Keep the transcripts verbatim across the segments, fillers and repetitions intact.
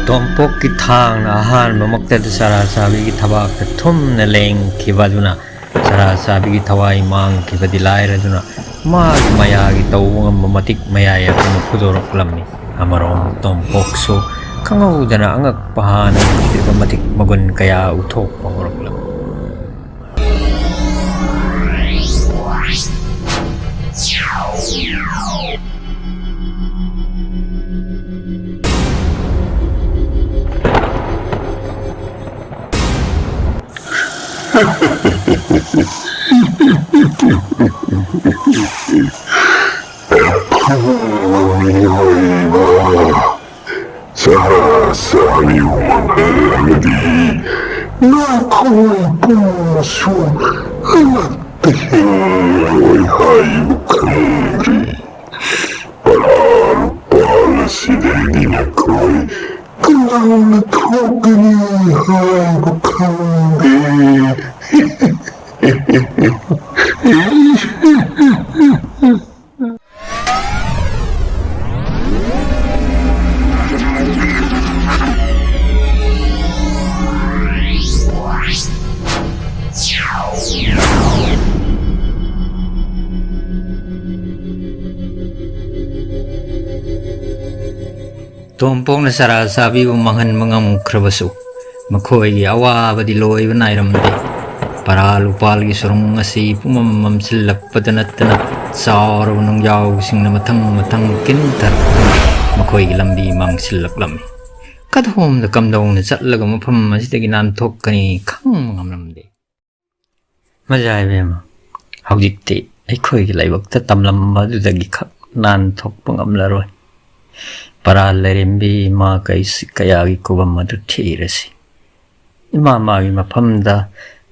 ꯇꯣꯝꯄꯣꯛꯀꯤ ꯊꯥꯡꯅ ꯑꯍꯥꯟꯕꯃꯛꯇꯗ ꯆꯔꯥ ꯆꯥꯕꯤꯒꯤ ꯊꯕꯥꯛꯇ ꯊꯨꯝꯅ ꯂꯦꯡꯈꯤꯕ ꯑꯗꯨꯅ ꯆꯔꯥ ꯆꯥꯕꯤꯒꯤ ꯊꯋꯥꯏ ꯃꯥꯡꯈꯤꯕꯗꯤ ꯂꯥꯏꯔꯗꯨꯅ ꯃꯥꯒꯤ ꯃꯌꯥꯒꯤ ꯇꯧꯕ ꯉꯝꯕ ꯃꯇꯤꯛ ꯃꯌꯥꯏ ꯑꯗꯨꯅ ꯐꯨꯗꯣꯔꯛꯂꯝꯃꯤ꯫ ꯑꯃꯔꯣꯝ ꯇꯣꯝꯄꯣꯛꯁꯨ ꯈꯪꯍꯧꯗꯅ ꯑꯉꯛꯄ ꯍꯥꯟꯅ ꯎꯈꯤꯗ꯭ꯔꯤꯕ ꯃꯇꯤꯛ ꯃꯒꯨꯟ ꯀꯌꯥ ꯎꯊꯣꯛꯄ ꯍꯧꯔꯛꯂꯝꯃꯤ꯫ ꯆꯔꯥ ꯆꯥꯕꯤꯕ ꯃꯥꯡꯍꯜꯂꯒꯗꯤ ꯅꯈꯣꯏ ꯄꯨꯝꯅꯃꯛꯁꯨ ꯑꯃꯠꯇ ꯍꯤꯡꯂꯔꯣꯏ ꯍꯥꯏꯕ ꯈꯪꯗ꯭ꯔꯤ꯫ ꯄꯔꯥ ꯂꯨꯄꯥꯜ ꯑꯁꯤꯗꯒꯤ ꯅꯈꯣꯏ ꯀꯅꯥꯅ ꯊꯣꯛꯀꯅꯤ ꯍꯥꯏꯕ ꯈꯪꯗꯦ꯫ ꯇꯣꯝꯄꯣꯛꯅ ꯆꯔꯥ ꯆꯥꯕꯤꯕꯨ ꯃꯥꯡꯍꯟꯕ ꯉꯝꯈ꯭ꯔꯕꯁꯨ, ꯃꯈꯣꯏꯒꯤ ꯑꯋꯥꯕꯗꯤ ꯂꯣꯏꯕ ꯅꯥꯏꯔꯝꯗꯦ꯫ ꯄꯔꯥ ꯂꯨꯄꯥꯜꯒꯤ ꯁꯨꯔꯨꯡ ꯑꯁꯤ ꯄꯨꯝꯃꯝ ꯃꯝꯁꯤꯜꯂꯛꯄꯗ ꯅꯠꯇꯅ, ꯆꯥꯎꯔꯕ ꯅꯨꯡꯖꯥꯎꯁꯤꯡꯅ ꯃꯊꯪ ꯃꯊꯪ ꯀꯤꯟꯊꯔꯛꯇꯨꯅ ꯃꯈꯣꯏꯒꯤ ꯂꯝꯕꯤ ꯃꯥꯡꯁꯤꯜꯂꯛꯂꯝꯃꯤ꯫ ꯀꯗꯣꯝꯗ ꯀꯝꯗꯧꯅ ꯆꯠꯂꯒ ꯃꯐꯝ ꯑꯁꯤꯗꯒꯤ ꯅꯥꯟꯊꯣꯛꯀꯅꯤ ꯈꯪꯕ ꯉꯝꯂꯝꯗꯦ꯫ ꯃꯖꯥ ꯏꯕꯦꯝꯃ, ꯍꯧꯖꯤꯛꯇꯤ ꯑꯩꯈꯣꯏꯒꯤ ꯂꯥꯏꯕꯛꯇ ꯇꯝꯂꯝꯕ ꯑꯗꯨꯗꯒꯤ ꯈꯛ ꯅꯥꯟꯊꯣꯛꯄ ꯉꯝꯂꯔꯣꯏ꯫ ꯄꯔꯥ ꯂꯥꯏꯔꯦꯝꯕꯤ ꯏꯃꯥ ꯀꯩꯁꯤ ꯀꯌꯥꯒꯤ ꯈꯨꯕꯝ ꯑꯗꯨ ꯊꯤꯔꯁꯤ꯫ ꯏꯃꯥ ꯃꯥꯒꯤ ꯃꯐꯝꯗ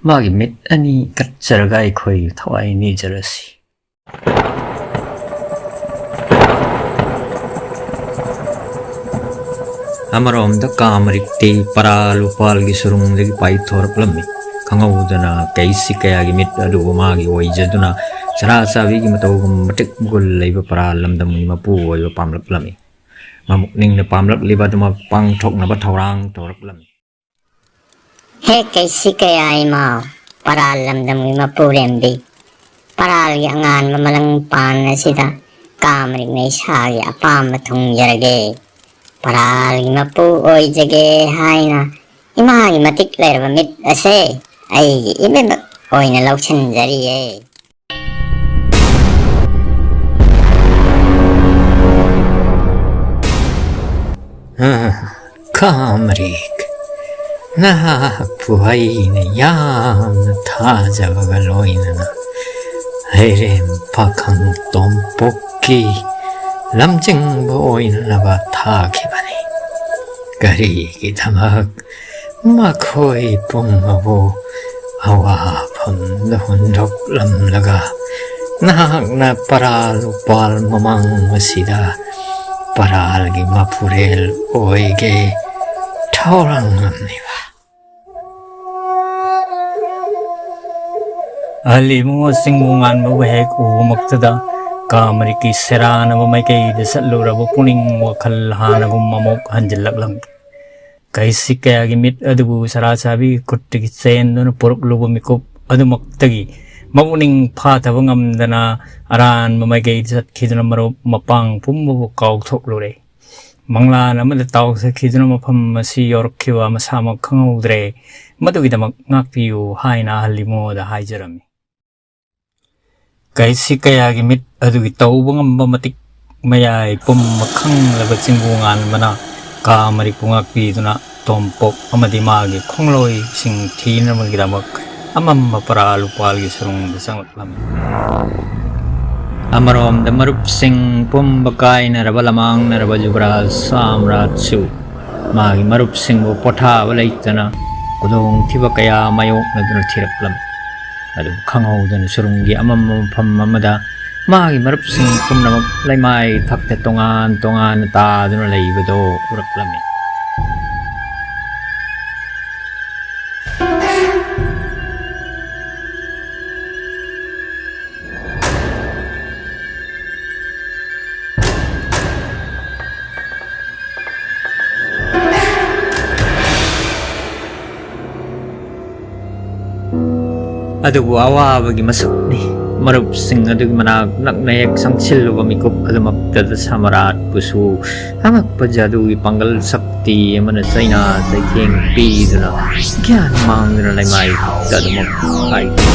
ꯃꯥꯒꯤ ꯃꯤꯠ ꯑꯅꯤ ꯀꯠꯆꯔꯒ ꯑꯩꯈꯣꯏꯒꯤ ꯊꯋꯥꯏ ꯅꯤꯖꯔꯁꯤ꯫ ꯑꯃꯔꯣꯝꯗ ꯀꯥ ꯃꯔꯤꯛꯇꯤ ꯄꯔꯥ ꯂꯨꯄꯥꯜꯒꯤ ꯁꯨꯔꯨꯡꯗꯒꯤ ꯄꯥꯏꯊꯣꯔꯛꯂꯝꯃꯤ꯫ ꯈꯪꯍꯧꯗꯅ ꯀꯩꯁꯤ ꯀꯌꯥꯒꯤ ꯃꯤꯠ ꯑꯗꯨꯕꯨ ꯃꯥꯒꯤ ꯑꯣꯏꯖꯗꯨꯅ ꯁꯅꯥ ꯆꯥꯕꯤꯒꯤ ꯃꯇꯧꯒꯨꯝ ꯃꯇꯤꯛ ꯃꯒꯨꯟ ꯂꯩꯕ ꯄꯔꯥ ꯂꯝꯗꯝꯒꯤ ꯃꯄꯨ ꯑꯣꯏꯕ ꯄꯥꯝꯂꯛꯂꯝꯃꯤ꯫ ꯃꯃꯨꯛꯅꯤꯡꯅ ꯄꯥꯝꯂꯛꯂꯤꯕ ꯑꯗꯨꯃꯛ ꯄꯥꯡꯊꯣꯛꯅꯕ ꯊꯧꯔꯥꯡ ꯇꯧꯔꯛꯂꯝꯃꯤ꯫ ꯍꯦ ꯀꯩꯁꯤ ꯀꯌꯥ ꯏꯃꯥ, ꯄꯔꯥ ꯂꯝꯗꯝꯒꯤ ꯃꯄꯨꯔꯦꯝꯕꯤ, ꯄꯔꯥꯜꯒꯤ ꯑꯉꯥꯟꯕ ꯃꯂꯪ ꯄꯥꯟ ꯑꯁꯤꯗ ꯀꯥꯃꯔꯤꯛꯅ ꯏꯁꯥꯒꯤ ꯑꯄꯥꯝꯕ ꯊꯨꯡꯖꯔꯒꯦ꯫ ꯄꯔꯥꯜꯒꯤ ꯃꯄꯨ ꯑꯣꯏꯖꯒꯦ ꯍꯥꯏꯅ ꯏꯃꯥꯒꯤ ꯃꯇꯤꯛ ꯂꯩꯔꯕ ꯃꯤꯠ ꯑꯁꯦ ꯑꯩꯒꯤ ꯏꯃꯤꯠꯃꯛ ꯑꯣꯏꯅ ꯂꯧꯁꯤꯟꯖꯔꯤꯌꯦ꯫ ꯀꯥꯃꯔꯤꯛ, ꯅꯍꯥꯛꯄꯨ ꯑꯩꯅ ꯌꯥꯝꯅ ꯊꯥꯖꯕꯒ ꯂꯣꯏꯅꯅ ꯍꯩꯔꯦꯝ ꯄꯥꯈꯪ ꯇꯣꯝꯄꯣꯛꯀꯤ ꯂꯝꯖꯤꯡꯕ ꯑꯣꯏꯅꯅꯕ ꯊꯥꯈꯤꯕꯅꯤ꯫ ꯀꯔꯤꯒꯤꯗꯃꯛ ꯃꯈꯣꯏ ꯄꯨꯝꯅꯃꯛ ꯑꯋꯥꯐꯝꯗ ꯍꯨꯟꯗꯣꯛꯂꯝꯂꯒ ꯅꯍꯥꯛꯅ ꯄꯔꯥꯜ ꯎꯄꯥꯜ ꯃꯃꯥꯡ ꯑꯁꯤꯗ ꯄꯔꯥꯜꯒꯤ ꯃꯄꯨꯔꯦꯜ ꯑꯣꯏꯒꯦ ꯊꯧꯔꯥꯡꯂꯝꯂꯤꯕ? ꯑꯍꯜ ꯏꯕꯨꯡꯉꯣ ꯆꯤꯡꯕꯨ ꯉꯥꯟꯕꯕꯨ ꯍꯦꯛ ꯎꯕꯃꯛꯇꯗ ꯀꯥꯃꯔꯤꯛꯀꯤ ꯁꯦꯔꯥꯟꯅꯕ ꯃꯥꯏꯀꯩꯗ ꯆꯠꯂꯨꯔꯕ ꯄꯨꯛꯅꯤꯡ ꯋꯥꯈꯜ ꯍꯥꯟꯅꯒꯨꯝ ꯑꯃꯨꯛ ꯍꯟꯖꯤꯜꯂꯛꯂꯝꯃꯤ꯫ ꯀꯩꯁꯤ ꯀꯌꯥꯒꯤ ꯃꯤꯠ ꯑꯗꯨꯕꯨ ꯁꯔꯥ ꯆꯥꯕꯤꯒꯤ ꯈꯨꯠꯇꯒꯤ ꯆꯦꯟꯗꯨꯅ ꯄꯨꯔꯛꯂꯨꯕ ꯃꯤꯀꯨꯞ ꯑꯗꯨꯃꯛꯇꯒꯤ ꯃꯄꯨꯛꯅꯤꯡ ꯐꯥꯊꯕ ꯉꯝꯗꯅ ꯑꯔꯥꯟꯕ ꯃꯥꯏꯀꯩꯗ ꯆꯠꯈꯤꯗꯨꯅ ꯃꯔꯨꯞ ꯃꯄꯥꯡ ꯄꯨꯝꯕꯕꯨ ꯀꯥꯎꯊꯣꯛꯂꯨꯔꯦ꯫ ꯃꯪꯂꯥꯟ ꯑꯃꯗ ꯇꯥꯎꯊꯈꯤꯗꯨꯅ ꯃꯐꯝ ꯑꯁꯤ ꯌꯧꯔꯛꯈꯤꯕ ꯃꯁꯥꯃꯛ ꯈꯪꯍꯧꯗ꯭ꯔꯦ꯫ ꯃꯗꯨꯒꯤꯗꯃꯛ ꯉꯥꯛꯄꯤꯌꯨ ꯍꯥꯏꯅ ꯑꯍꯜ ꯏꯃꯣꯗ ꯍꯥꯏꯖꯔꯝꯃꯤ꯫ ꯀꯩꯁꯤ ꯀꯌꯥꯒꯤ ꯃꯤꯠ ꯑꯗꯨꯒꯤ ꯇꯧꯕ ꯉꯝꯕ ꯃꯇꯤꯛ ꯃꯌꯥꯏ ꯄꯨꯝꯕ ꯈꯪꯂꯕ ꯆꯤꯡꯕꯨ ꯉꯥꯟꯕꯅ ꯀꯥ ꯃꯔꯤꯛꯄꯨ ꯉꯥꯛꯄꯤꯗꯨꯅ ꯇꯣꯝꯄꯣꯛ ꯑꯃꯗꯤ ꯃꯥꯒꯤ ꯈꯣꯡꯂꯣꯏꯁꯤꯡ ꯊꯤꯅꯕꯒꯤꯗꯃꯛ ꯑꯃꯝꯕ ꯄꯔꯥ ꯂꯨꯄꯥꯜꯒꯤ ꯁꯨꯔꯨꯡꯗ ꯆꯪꯂꯛꯂꯝꯃꯤ꯫ ꯑꯃꯔꯣꯝꯗ ꯃꯔꯨꯞꯁꯤꯡ ꯄꯨꯝꯕ ꯀꯥꯏꯅꯔꯕ ꯂꯃꯥꯡꯅꯔꯕ ꯌꯨꯕꯔꯥꯖ ꯁꯥꯝꯔꯥꯖꯁꯨ ꯃꯥꯒꯤ ꯃꯔꯨꯞꯁꯤꯡꯕꯨ ꯄꯣꯊꯥꯕ ꯂꯩꯇꯅ ꯈꯨꯗꯣꯡꯊꯤꯕ ꯀꯌꯥ ꯃꯥꯌꯣꯛꯅꯗꯨꯅ ꯊꯤꯔꯛꯂꯝꯃꯤ꯫ ꯑꯗꯨꯕꯨ ꯈꯪꯍꯧꯗꯅ ꯁꯨꯔꯨꯡꯒꯤ ꯑꯃꯝꯕ ꯃꯐꯝ ꯑꯃꯗ ꯃꯥꯒꯤ ꯃꯔꯨꯞꯁꯤꯡ ꯄꯨꯝꯅꯃꯛ ꯂꯩꯃꯥꯏ ꯊꯛꯇ ꯇꯣꯉꯥꯟ ꯇꯣꯉꯥꯟꯅ ꯇꯥꯗꯨꯅ ꯂꯩꯕꯗꯣ ꯎꯔꯛꯂꯝꯃꯤ꯫ ꯑꯗꯨꯕꯨ ꯑꯋꯥꯕꯒꯤ ꯃꯁꯛꯅꯤ꯫ ꯃꯔꯨꯞꯁꯤꯡ ꯑꯗꯨꯒꯤ ꯃꯅꯥꯛ ꯅꯛꯅ ꯍꯦꯛ ꯆꯪꯁꯤꯜꯂꯨꯕ ꯃꯤꯀꯨꯞ ꯑꯗꯨꯃꯛꯇꯗ ꯁꯃꯔꯥꯠꯄꯨꯁꯨ ꯑꯉꯛꯄ ꯖꯥꯗꯨꯒꯤ ꯄꯥꯡꯒꯜ ꯁꯛꯇꯤ ꯑꯃꯅ ꯆꯩꯅꯥ ꯆꯩꯊꯦꯡ ꯄꯤꯗꯨꯅ ꯒ꯭ꯌꯥꯟ ꯃꯥꯡꯗꯨꯅ ꯂꯩꯃꯥꯏ ꯈꯛꯇ ꯑꯗꯨꯃꯛ ꯍꯥꯏꯈꯤ꯫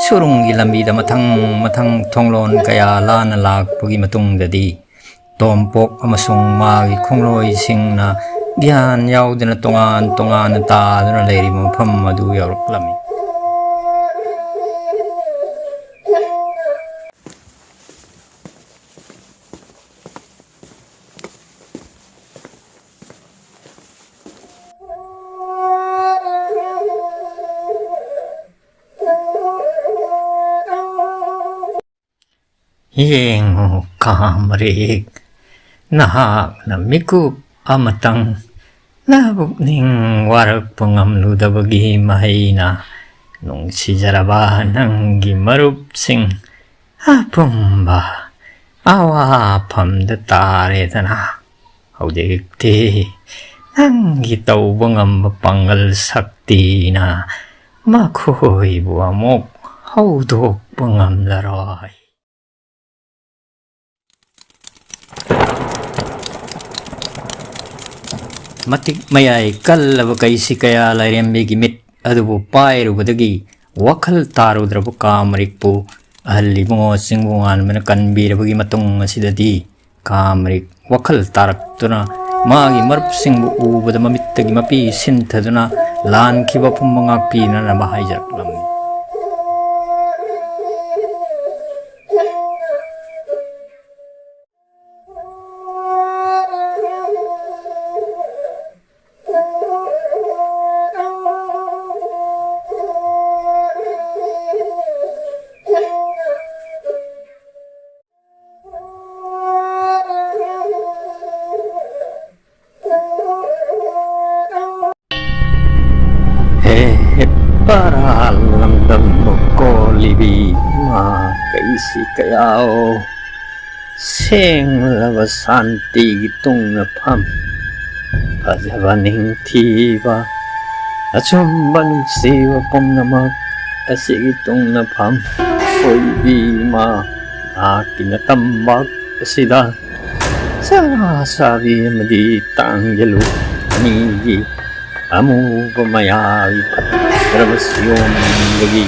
ꯁꯨꯔꯨꯡꯒꯤ ꯂꯝꯕꯤꯗ ꯃꯊꯪ ꯃꯊꯪ ꯊꯣꯡꯂꯣꯟ ꯀꯌꯥ ꯂꯥꯟꯅ ꯂꯥꯛꯄꯒꯤ ꯃꯇꯨꯡꯗꯗꯤ, ꯇꯣꯝꯄꯣꯛ ꯑꯃꯁꯨꯡ ꯃꯥꯒꯤ ꯈꯣꯡꯂꯣꯏꯁꯤꯡꯅ ꯒ꯭ꯌꯥꯟ ꯌꯥꯎꯗꯅ ꯇꯣꯉꯥꯟ ꯇꯣꯉꯥꯟꯅ ꯇꯥꯗꯨꯅ ꯂꯩꯔꯤꯕ ꯃꯐꯝ ꯑꯗꯨ ꯌꯧꯔꯛꯂꯝꯃꯤ꯫ ꯌꯦꯡꯉꯨ, ꯀꯥꯃꯔꯤꯛ, ꯅꯍꯥꯛꯅ ꯃꯤꯀꯨꯞ ꯑꯃꯇꯪ ꯅꯕꯨꯛꯅꯤꯡ ꯋꯥꯔꯛꯄ ꯉꯝꯂꯨꯗꯕꯒꯤ ꯃꯍꯩꯅ ꯅꯨꯡꯁꯤꯖꯔꯕ ꯅꯪꯒꯤ ꯃꯔꯨꯞꯁꯤꯡ ꯑꯄꯨꯝꯕ ꯑꯋꯥꯐꯝꯗ ꯇꯥꯔꯦꯗꯅ꯫ ꯍꯧꯖꯤꯛꯇꯤ ꯅꯪꯒꯤ ꯇꯧꯕ ꯉꯝꯕ ꯄꯥꯡꯒꯜ ꯁꯛꯇꯤꯅ ꯃꯈꯣꯏꯕꯨ ꯑꯃꯨꯛ ꯍꯧꯗꯣꯛꯄ ꯉꯝꯂꯔꯣꯏ꯫ ꯃꯇꯤꯛ ꯃꯌꯥꯏ ꯀꯜꯂꯕ ꯀꯩꯁꯤ ꯀꯌꯥ ꯂꯥꯏꯔꯦꯝꯕꯤꯒꯤ ꯃꯤꯠ ꯑꯗꯨꯕꯨ ꯄꯥꯏꯔꯨꯕꯗꯒꯤ ꯋꯥꯈꯜ ꯇꯥꯔꯨꯗ꯭ꯔꯕ ꯀꯥꯃꯔꯤꯛꯄꯨ ꯑꯍꯜ ꯏꯕꯨꯡꯉꯣ ꯆꯤꯡꯕꯨ ꯉꯥꯟꯕꯅ ꯀꯟꯕꯤꯔꯕꯒꯤ ꯃꯇꯨꯡ ꯑꯁꯤꯗꯗꯤ ꯀꯥꯃꯔꯤꯛ ꯋꯥꯈꯜ ꯇꯥꯔꯛꯇꯨꯅ ꯃꯥꯒꯤ ꯃꯔꯨꯞꯁꯤꯡꯕꯨ ꯎꯕꯗ ꯃꯃꯤꯠꯇꯒꯤ ꯃꯄꯤ ꯁꯤꯟꯊꯗꯨꯅ ꯂꯥꯟꯈꯤꯕ ꯄꯨꯝꯕ ꯉꯥꯛꯄꯤꯅꯅꯕ ꯍꯥꯏꯖꯔꯛꯂꯝꯃꯤ꯫ ꯍꯦ, ꯍꯦ, ꯄꯔꯥ ꯂꯝꯗꯝꯕ ꯀꯣꯜꯂꯤꯕꯤ ꯏꯃꯥ ꯀꯩꯁꯤ ꯀꯌꯥꯑꯣ, ꯁꯦꯡꯂꯕ ꯁꯥꯟꯇꯤꯒꯤ ꯇꯨꯡꯅꯐꯝ, ꯐꯖꯕ ꯅꯤꯡꯊꯤꯕ, ꯑꯆꯨꯝꯕ ꯅꯨꯡꯁꯤꯕ ꯄꯨꯝꯅꯃꯛ ꯑꯁꯤꯒꯤ ꯇꯨꯡꯅꯐꯝ, ꯑꯣꯏꯕꯤ ꯏꯃꯥ, ꯅꯍꯥꯛꯀꯤ ꯅꯇꯝꯕꯥꯛ ꯑꯁꯤꯗ ꯆꯔꯥ ꯆꯥꯕꯤ ꯑꯃꯗꯤ ꯇꯥꯡꯖꯂꯨ ꯑꯅꯤꯒꯤ ꯑꯃꯨꯕ ꯃꯌꯥꯒꯤ ꯐꯠꯇ꯭ꯔꯕ ꯁꯤꯌꯣꯝꯗꯒꯤ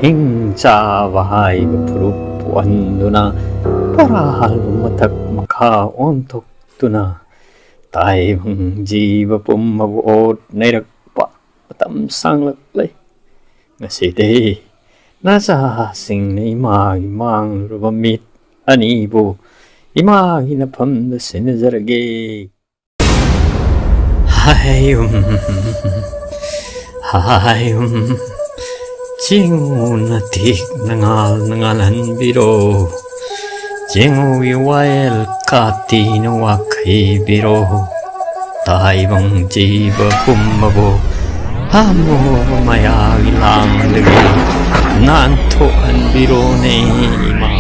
ꯍꯤꯡ ꯆꯥꯕ ꯍꯥꯏꯕ ꯐꯨꯔꯨꯞ ꯄꯨꯍꯟꯗꯨꯅ, ꯄꯔꯥꯜꯕꯨ ꯃꯊꯛ ꯃꯈꯥ ꯑꯣꯟꯊꯣꯛꯇꯨꯅ, ꯇꯥꯏꯕꯪ ꯖꯤꯕ ꯄꯨꯝꯕꯕꯨ ꯑꯣꯠ ꯅꯩꯔꯛꯄ ꯃꯇꯝ ꯁꯥꯡꯂꯛꯂꯦ꯫ ꯉꯁꯤꯗꯤ ꯅꯆꯥꯁꯤꯡꯅ ꯏꯃꯥꯒꯤ ꯃꯥꯡꯂꯨꯔꯕ ꯃꯤꯠ ꯑꯅꯤꯕꯨ ꯏꯃꯥꯒꯤ ꯅꯐꯝꯗ ꯁꯤꯟꯅꯖꯔꯒꯦ꯫ ꯍꯥꯏꯌꯨꯝ, ꯍꯥꯏꯌꯨꯝ, ꯆꯤꯡꯉꯨꯅ ꯇꯦꯛꯅ ꯉꯥꯜꯅ ꯉꯥꯜꯍꯟꯕꯤꯔꯣ꯫ ꯆꯤꯡꯉꯨꯒꯤ ꯋꯥꯌꯦꯜ ꯀꯥꯇꯤꯅ ꯋꯥꯈꯩꯕꯤꯔꯣ꯫ ꯇꯥꯏꯕꯪ ꯖꯤꯕ ꯄꯨꯝꯕꯕꯨ ꯑꯃꯨꯕ ꯃꯌꯥꯒꯤ ꯂꯥꯡꯗꯒꯤ ꯅꯥꯟꯊꯣꯛꯍꯟꯕꯤꯔꯣꯅꯦ, ꯏꯃꯥ꯫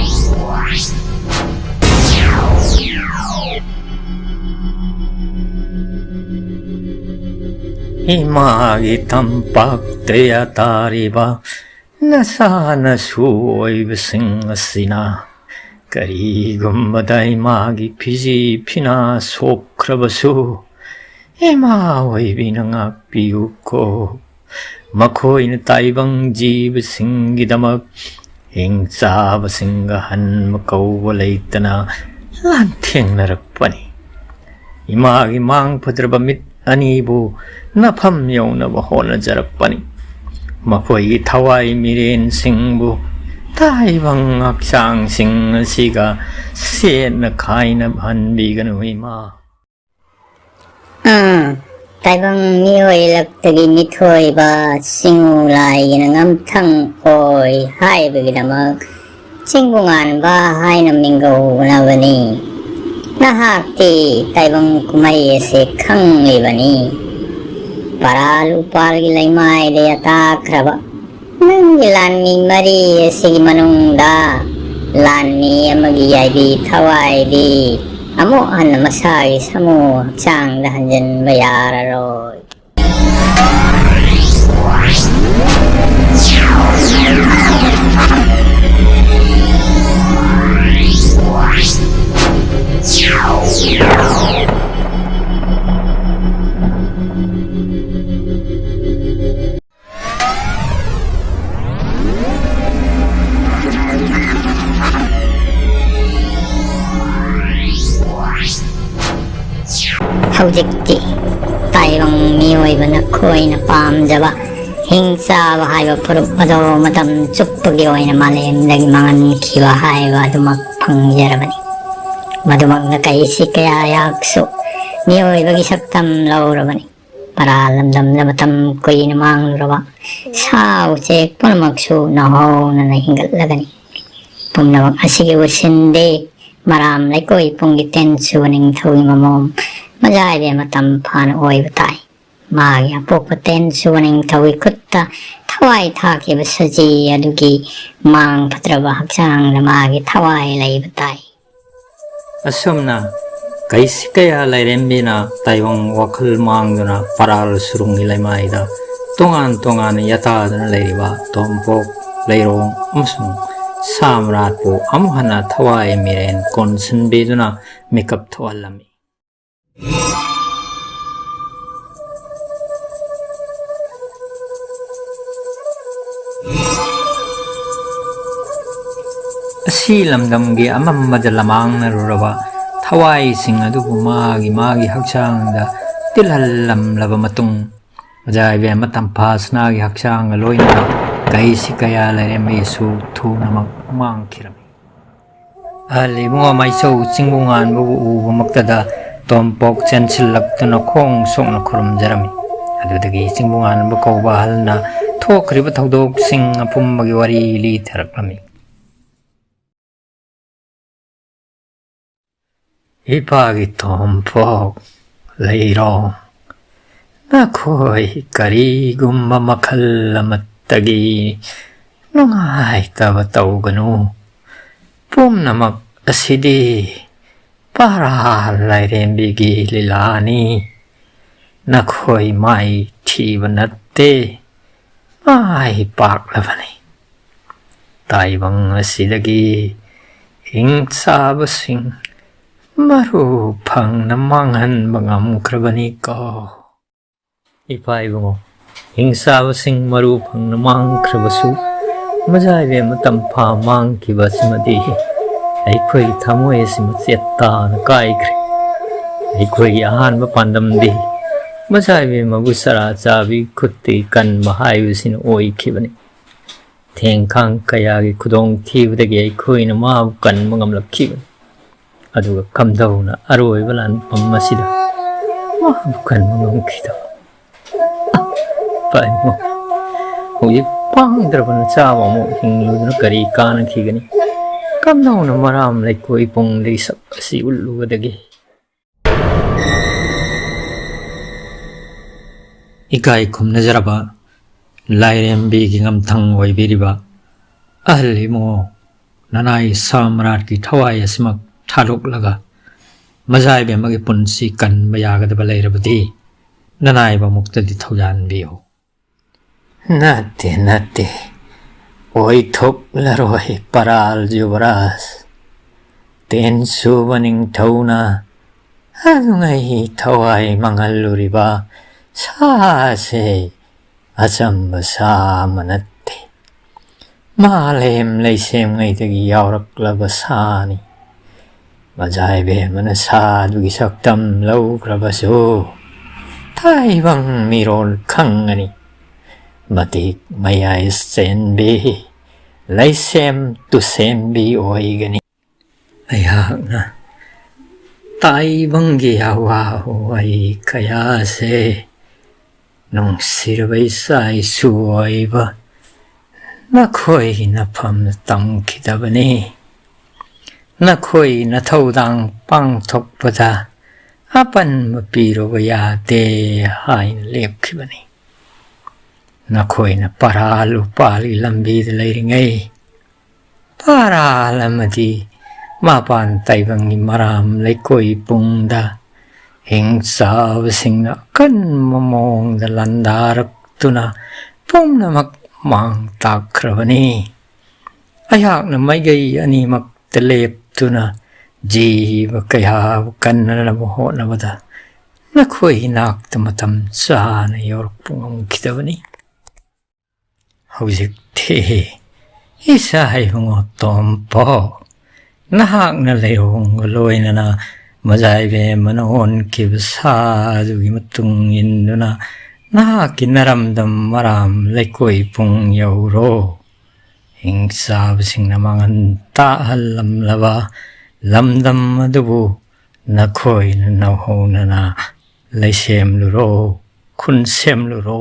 ꯏꯃꯥꯒꯤ ꯇꯝꯄꯥꯛꯇ ꯌꯥꯇꯥꯔꯤꯕ ꯅꯆꯥ ꯅꯁꯨ ꯑꯣꯏꯕꯁꯤꯡ ꯑꯁꯤꯅ ꯀꯔꯤꯒꯨꯝꯕꯗ ꯏꯃꯥꯒꯤ ꯐꯤꯖꯤ ꯐꯤꯅꯥ ꯁꯣꯛꯈ꯭ꯔꯕꯁꯨ, ꯏꯃꯥ ꯑꯣꯏꯕꯤꯅ ꯉꯥꯛꯄꯤꯌꯨꯀꯣ꯫ ꯃꯈꯣꯏꯅ ꯇꯥꯏꯕꯪ ꯖꯤꯕꯁꯤꯡꯒꯤꯗꯃꯛ ꯍꯤꯡ ꯆꯥꯕꯁꯤꯡꯒ ꯍꯟꯕ ꯀꯧꯕ ꯂꯩꯇꯅ ꯂꯥꯟꯊꯦꯡꯅꯔꯛꯄꯅꯤ꯫ ꯏꯃꯥꯒꯤ ꯃꯥꯡ ꯐꯗ꯭ꯔꯕ ꯃꯤꯠ ꯑꯅꯤꯕꯨ ꯅꯐꯝ ꯌꯧꯅꯕ ꯍꯣꯠꯅꯖꯔꯛꯄꯅꯤ꯫ ꯃꯈꯣꯏꯒꯤ ꯊꯋꯥꯏ ꯃꯤꯔꯦꯟꯁꯤꯡꯕꯨ ꯇꯥꯏꯕꯪ ꯍꯛꯆꯥꯡꯁꯤꯡ ꯑꯁꯤꯒ ꯁꯦꯠꯅ ꯈꯥꯏꯅꯍꯟꯕꯤꯒꯅꯨ, ꯏꯃꯥ꯫ ꯑꯥ, ꯇꯥꯏꯕꯪ ꯃꯤꯑꯣꯏ ꯂꯛꯇꯒꯤ ꯃꯤꯊꯣꯏꯕ ꯆꯤꯡꯉꯨ ꯂꯥꯏꯒꯤꯅ ꯉꯝꯊꯪ ꯑꯣꯏ ꯍꯥꯏꯕꯒꯤꯗꯃꯛ ꯆꯤꯡꯕꯨ ꯉꯥꯟꯕ ꯍꯥꯏꯅ ꯃꯤꯡꯒꯧꯅꯕꯅꯤ꯫ ꯅꯍꯥꯛꯇꯤ ꯇꯥꯏꯕꯪ ꯀꯨꯝꯍꯩ ꯑꯁꯤ ꯈꯪꯂꯤꯕꯅꯤ꯫ ꯄꯔꯥꯜ ꯎꯄꯥꯜꯒꯤ ꯂꯩꯃꯥꯏꯗ ꯌꯥꯇꯥꯈ꯭ꯔꯕ ꯅꯪꯒꯤ ꯂꯥꯟꯃꯤ ꯃꯔꯤ ꯑꯁꯤꯒꯤ ꯃꯅꯨꯡꯗ ꯂꯥꯟꯃꯤ ꯑꯃꯒꯤ ꯌꯥꯏꯕꯤ ꯊꯋꯥꯏꯗꯤ ꯑꯃꯨꯛ ꯍꯟꯅ ꯃꯁꯥꯒꯤ ꯁꯥꯃꯨ ꯍꯛꯆꯥꯡꯗ ꯍꯟꯖꯤꯟꯕ ꯌꯥꯔꯔꯣꯏ꯫ ꯍꯧꯖꯤꯛꯇꯤ ꯇꯥꯏꯕꯪ ꯃꯤꯑꯣꯏꯕꯅ ꯈꯣꯏꯅ ꯄꯥꯝꯖꯕ ꯍꯤꯡ ꯆꯥꯕ ꯍꯥꯏꯕ ꯐꯨꯔꯨꯞ ꯑꯗꯣ ꯃꯇꯝ ꯆꯨꯞꯄꯒꯤ ꯑꯣꯏꯅ ꯃꯥꯂꯦꯝꯗꯒꯤ ꯃꯥꯡꯍꯟꯈꯤꯕ ꯍꯥꯏꯕ ꯑꯗꯨꯃꯛ ꯐꯪꯖꯔꯕꯅꯤ꯫ ꯃꯗꯨꯃꯛꯅ ꯀꯩꯁꯤ ꯀꯌꯥ ꯌꯥꯛꯁꯨ ꯃꯤꯑꯣꯏꯕꯒꯤ ꯁꯛꯇꯝ ꯂꯧꯔꯕꯅꯤ꯫ ꯄꯔꯥ ꯂꯝꯗꯝꯗ ꯃꯇꯝ ꯀꯨꯏꯅ ꯃꯥꯡꯂꯨꯔꯕ ꯁꯥ ꯎꯆꯦꯛ ꯄꯨꯝꯅꯃꯛꯁꯨ ꯅꯧꯍꯧꯅꯅ ꯍꯤꯡꯒꯠꯂꯒꯅꯤ꯫ ꯄꯨꯝꯅꯃꯛ ꯑꯁꯤꯒꯤ ꯎꯔꯁꯤꯟꯗꯤ ꯃꯔꯥꯝ ꯂꯩꯀꯣꯏ ꯄꯨꯡꯒꯤ ꯇꯦꯟ ꯁꯨꯕ ꯅꯤꯡꯊꯧꯒꯤ ꯃꯃꯣꯝ ꯃꯖꯥꯏꯕꯦꯝꯃ ꯇꯝꯐꯥꯅ ꯑꯣꯏꯕ ꯇꯥꯏ꯫ ꯃꯥꯒꯤ ꯑꯄꯣꯛꯄ ꯇꯦꯟ ꯁꯨꯕ ꯅꯤꯡꯊꯧꯒꯤ ꯈꯨꯠꯇ ꯊꯋꯥꯏ ꯊꯥꯈꯤꯕ ꯁꯖꯤ ꯑꯗꯨꯒꯤ ꯃꯥꯡ ꯐꯠꯇ꯭ꯔꯕ ꯍꯛꯆꯥꯡꯗ ꯃꯥꯒꯤ ꯊꯋꯥꯏ ꯂꯩꯕ ꯇꯥꯏ꯫ ꯑꯁꯨꯝꯅ ꯀꯩꯁꯤ ꯀꯌꯥ ꯂꯥꯏꯔꯦꯝꯕꯤꯅ ꯇꯥꯏꯕꯪ ꯋꯥꯈꯜ ꯃꯥꯡꯗꯨꯅ ꯄꯔꯥꯜ ꯁꯨꯔꯨꯡꯒꯤ ꯂꯩꯃꯥꯏꯗ ꯇꯣꯉꯥꯟ ꯇꯣꯉꯥꯟꯅ ꯌꯥꯇꯥꯗꯨꯅ ꯂꯩꯔꯤꯕ ꯇꯣꯝꯄꯣꯛ, ꯂꯩꯔꯣꯡ ꯑꯃꯁꯨꯡ ꯁꯥ ꯃꯔꯥꯠꯄꯨ ꯑꯃꯨꯛ ꯍꯟꯅ ꯊꯋꯥꯏ ꯃꯤꯔꯦꯟ ꯀꯣꯟꯁꯤꯟꯕꯤꯗꯨꯅ ꯃꯤꯀꯞ ꯊꯣꯛꯍꯜꯂꯝꯃꯤ꯫ ꯑꯁꯤ ꯂꯝꯗꯝꯒꯤ ꯑꯃꯝꯕꯗ ꯂꯃꯥꯡꯅꯔꯨꯔꯕ ꯊꯋꯥꯏꯁꯤꯡ ꯑꯗꯨꯕꯨ ꯃꯥꯒꯤ ꯃꯥꯒꯤ ꯍꯛꯆꯥꯡꯗ ꯇꯤꯜꯍꯜꯂꯝꯂꯕ ꯃꯇꯨꯡ, ꯑꯣꯖꯥ ꯏꯕꯦꯝꯃ ꯇꯝꯐꯥꯁꯅꯥꯒꯤ ꯍꯛꯆꯥꯡꯒ ꯂꯣꯏꯅꯅ ꯀꯩꯁꯤ ꯀꯌꯥ ꯂꯩꯔꯦꯝꯕꯤꯁꯨ ꯊꯨꯅꯃꯛ ꯃꯥꯡꯈꯤꯔꯝꯃꯤ꯫ ꯑꯍꯜ ꯏꯕꯨꯡꯉꯣ ꯃꯥꯏꯆꯧ ꯆꯤꯡꯕꯨ ꯉꯥꯟꯕꯕꯨ ꯎꯕꯃꯛꯇꯗ ꯇꯣꯝꯄꯣꯛ ꯆꯦꯟꯁꯤꯜꯂꯛꯇꯨꯅ ꯈꯣꯡ ꯁꯣꯛꯅ ꯈꯨꯔꯨꯝꯖꯔꯝꯃꯤ꯫ ꯑꯗꯨꯗꯒꯤ ꯆꯤꯡꯕꯨ ꯉꯥꯟꯕ ꯀꯧꯕ ꯑꯍꯜꯅ ꯊꯣꯛꯈ꯭ꯔꯤꯕ ꯊꯧꯗꯣꯛꯁꯤꯡ ꯑꯄꯨꯝꯕꯒꯤ ꯋꯥꯔꯤ ꯂꯤꯊꯔꯛꯂꯝꯃꯤ꯫ ꯏꯄꯥꯒꯤ ꯇꯣꯝꯄꯣꯛ ꯂꯩꯔꯣ, ꯅꯈꯣꯏ ꯀꯔꯤꯒꯨꯝꯕ ꯃꯈꯜ ꯑꯃꯠꯇꯒꯤ ꯅꯨꯡꯉꯥꯏꯇꯕ ꯇꯧꯒꯅꯨ꯫ ꯄꯨꯝꯅꯃꯛ ꯑꯁꯤꯗꯤ ꯄꯔꯥ ꯂꯥꯏꯔꯦꯝꯕꯤꯒꯤ ꯂꯤꯂꯥꯅꯤ꯫ ꯅꯈꯣꯏ ꯃꯥꯏ ꯊꯤꯕ ꯅꯠꯇꯦ, ꯃꯥꯏ ꯄꯥꯛꯂꯕꯅꯤ꯫ ꯇꯥꯏꯕꯪ ꯑꯁꯤꯗꯒꯤ ꯍꯤꯡꯆꯥꯕꯁꯤꯡ ꯃꯔꯨ ꯐꯪꯅ ꯃꯥꯡꯍꯟꯕ ꯉꯝꯈ꯭ꯔꯕꯅꯤꯀꯣ꯫ ꯏꯄꯥ ꯏꯕꯨꯡꯉꯣ, ꯍꯤꯡꯆꯥꯕꯁꯤꯡ ꯃꯔꯨ ꯐꯪꯅ ꯃꯥꯡꯈ꯭ꯔꯕꯁꯨ, ꯃꯖꯥ ꯏꯕꯦꯝꯃ ꯇꯝꯐꯥ ꯃꯥꯡꯈꯤꯕ ꯑꯁꯤꯃꯗꯤ ꯑꯩꯈꯣꯏꯒꯤ ꯊꯃꯣꯏ ꯑꯁꯤ ꯃꯆꯦꯠ ꯇꯥꯅ ꯀꯥꯏꯈ꯭ꯔꯦ꯫ ꯑꯩꯈꯣꯏꯒꯤ ꯑꯍꯥꯟꯕ ꯄꯥꯟꯗꯝꯗꯤ ꯃꯖꯥ ꯏꯕꯦꯝꯃꯕꯨ ꯆꯔꯥ ꯆꯥꯕꯤ ꯈꯨꯠꯇꯒꯤ ꯀꯟꯕ ꯍꯥꯏꯕꯁꯤꯅ ꯑꯣꯏꯈꯤꯕꯅꯤ꯫ ꯊꯦꯡꯈꯥꯡ ꯀꯌꯥꯒꯤ ꯈꯨꯗꯣꯡꯊꯤꯕꯗꯒꯤ ꯑꯩꯈꯣꯏꯅ ꯃꯥꯕꯨ ꯀꯟꯕ ꯉꯝꯂꯛꯈꯤꯕꯅꯤ꯫ ꯑꯗꯨꯒ ꯀꯝꯗꯧꯅ ꯑꯔꯣꯏꯕ ꯂꯥꯟꯐꯝ ꯑꯁꯤꯗ ꯃꯥꯕꯨ ꯀꯟꯕ ꯉꯝꯈꯤꯗꯕ? ꯏꯄꯥ ꯏꯕꯨꯡꯉꯣ, ꯍꯧꯖꯤꯛ ꯄꯥꯡꯗ꯭ꯔꯕ ꯅꯆꯥ ꯑꯃ ꯑꯃꯨꯛ ꯍꯤꯡꯂꯨꯗꯨꯅ ꯀꯔꯤ ꯀꯥꯟꯅꯈꯤꯒꯅꯤ? ꯀꯝꯗꯧꯅ ꯃꯔꯥꯝ ꯂꯩꯀꯣꯏ ꯄꯨꯡꯂꯩ ꯁꯛ ꯑꯁꯤ ꯎꯠꯂꯨꯒꯗꯒꯦ? ꯏꯀꯥꯏ ꯈꯨꯝꯅꯖꯔꯕ ꯂꯥꯏꯔꯦꯝꯕꯤꯒꯤ ꯉꯝꯊꯪ ꯑꯣꯏꯕꯤꯔꯤꯕ ꯑꯍꯜ ꯏꯕꯨꯡꯉꯣ, ꯅꯅꯥꯏ ꯁꯥꯝꯔꯥꯠꯀꯤ ꯊꯋꯥꯏ ꯑꯁꯤꯃꯛ ꯊꯥꯗꯣꯛꯂꯒ ꯃꯖꯥ ꯏꯕꯦꯝꯃꯒꯤ ꯄꯨꯟꯁꯤ ꯀꯟꯕ ꯌꯥꯒꯗꯕ ꯂꯩꯔꯕꯗꯤ ꯅꯅꯥꯏꯕ ꯃꯨꯛꯇꯗꯤ ꯊꯧꯖꯥꯟꯕꯤꯌꯨ꯫ ꯅꯠꯇꯦ, ꯅꯠꯇꯦ, ꯑꯣꯏꯊꯣꯛꯂꯔꯣꯏ ꯄꯔꯥꯜ ꯌꯨꯕꯔꯥꯖ꯫ ꯇꯦꯟꯁꯨꯕ ꯅꯤꯡꯊꯧꯅ ꯑꯗꯨꯉꯩ ꯊꯋꯥꯏ ꯃꯥꯡꯍꯜꯂꯨꯔꯤꯕ ꯁꯥꯁꯦ ꯑꯆꯝꯕ ꯁꯥ ꯑꯃ ꯅꯠꯇꯦ꯫ ꯃꯥꯂꯦꯝ ꯂꯩꯁꯦꯝꯉꯩꯗꯒꯤ ꯌꯥꯎꯔꯛꯂꯕ ꯁꯥꯅꯤ꯫ ꯃꯖꯥ ꯏꯕꯦꯝꯃꯅ ꯁꯥꯗꯨꯒꯤ ꯁꯛꯇꯝ ꯂꯧꯈ꯭ꯔꯕꯁꯨ ꯇꯥꯏꯕꯪ ꯃꯤꯔꯣꯜ ꯈꯪꯒꯅꯤ꯫ ꯃꯇꯤꯛ ꯃꯌꯥꯏ ꯆꯦꯟꯕꯤ, ꯂꯩꯁꯦꯝ ꯇꯨꯁꯦꯝꯕꯤ ꯑꯣꯏꯒꯅꯤ꯫ ꯑꯩꯍꯥꯛꯅ ꯇꯥꯏꯕꯪꯒꯤ ꯑꯋꯥ ꯋꯥꯍꯩ ꯀꯌꯥꯁꯦ ꯅꯨꯡꯁꯤꯔꯕ ꯏꯆꯥ ꯏꯁꯨ ꯑꯣꯏꯕ ꯅꯈꯣꯏꯒꯤ ꯅꯐꯝꯗ ꯇꯝꯈꯤꯗꯕꯅꯤ꯫ ꯅꯈꯣꯏꯅ ꯊꯧꯗꯥꯡ ꯄꯥꯡꯊꯣꯛꯄꯗ ꯑꯄꯟꯕ ꯄꯤꯔꯨꯕ ꯌꯥꯗꯦ ꯍꯥꯏꯅ ꯂꯦꯞꯈꯤꯕꯅꯤ꯫ ꯅꯈꯣꯏꯅ ꯄꯔꯥ ꯂꯨꯄꯥꯜꯒꯤ ꯂꯝꯕꯤꯗ ꯂꯩꯔꯤꯉꯩ, ꯄꯥꯔꯥꯜ ꯑꯃꯗꯤ ꯃꯄꯥꯟ ꯇꯥꯏꯕꯪꯒꯤ ꯃꯔꯥꯝ ꯂꯩꯀꯣꯏ ꯄꯨꯡꯗ ꯍꯤꯡꯆꯥꯕꯁꯤꯡꯅ ꯑꯀꯟꯕ ꯃꯑꯣꯡꯗ ꯂꯥꯟꯗꯥꯔꯛꯇꯨꯅ ꯄꯨꯝꯅꯃꯛ ꯃꯥꯡ ꯇꯥꯛꯈ꯭ꯔꯕꯅꯤ꯫ ꯑꯩꯍꯥꯛꯅ ꯃꯥꯏꯀꯩ ꯑꯅꯤꯃꯛꯇ ꯂꯦꯞꯇꯨꯅ ꯖꯤꯕ ꯀꯌꯥꯕꯨ ꯀꯟꯅꯅꯕ ꯍꯣꯠꯅꯕꯗ ꯅꯈꯣꯏ ꯏꯅꯥꯛꯇ ꯃꯇꯝ ꯆꯥꯅ ꯌꯧꯔꯛꯄ ꯉꯝꯈꯤꯗꯕꯅꯤ꯫ ꯍꯧꯖꯤꯛꯇꯤ ꯏꯆꯥ ꯏꯕꯨꯡꯉꯣ ꯇꯣꯝꯄꯣꯛ, ꯅꯍꯥꯛꯅ ꯂꯩꯔꯣꯡꯒ ꯂꯣꯏꯅꯅ ꯃꯖꯥꯏꯕꯦꯝꯃꯅ ꯑꯣꯟꯈꯤꯕ ꯁꯥ ꯑꯗꯨꯒꯤ ꯃꯇꯨꯡ ꯏꯟꯗꯨꯅ ꯅꯍꯥꯛꯀꯤ ꯅꯔꯝꯗꯝ ꯃꯔꯥꯝ ꯂꯩꯀꯣꯏ ꯄꯨꯡ ꯌꯧꯔꯣ꯫ ꯍꯤꯡꯆꯥꯕꯁꯤꯡꯅ ꯃꯥꯡꯍꯟ ꯇꯥꯛꯍꯜꯂꯝꯂꯕ ꯂꯝꯗꯝ ꯑꯗꯨꯕꯨ ꯅꯈꯣꯏꯅ ꯅꯧꯍꯧꯅꯅ ꯂꯩꯁꯦꯝꯂꯨꯔꯣ, ꯈꯨꯟ ꯁꯦꯝꯂꯨꯔꯣ꯫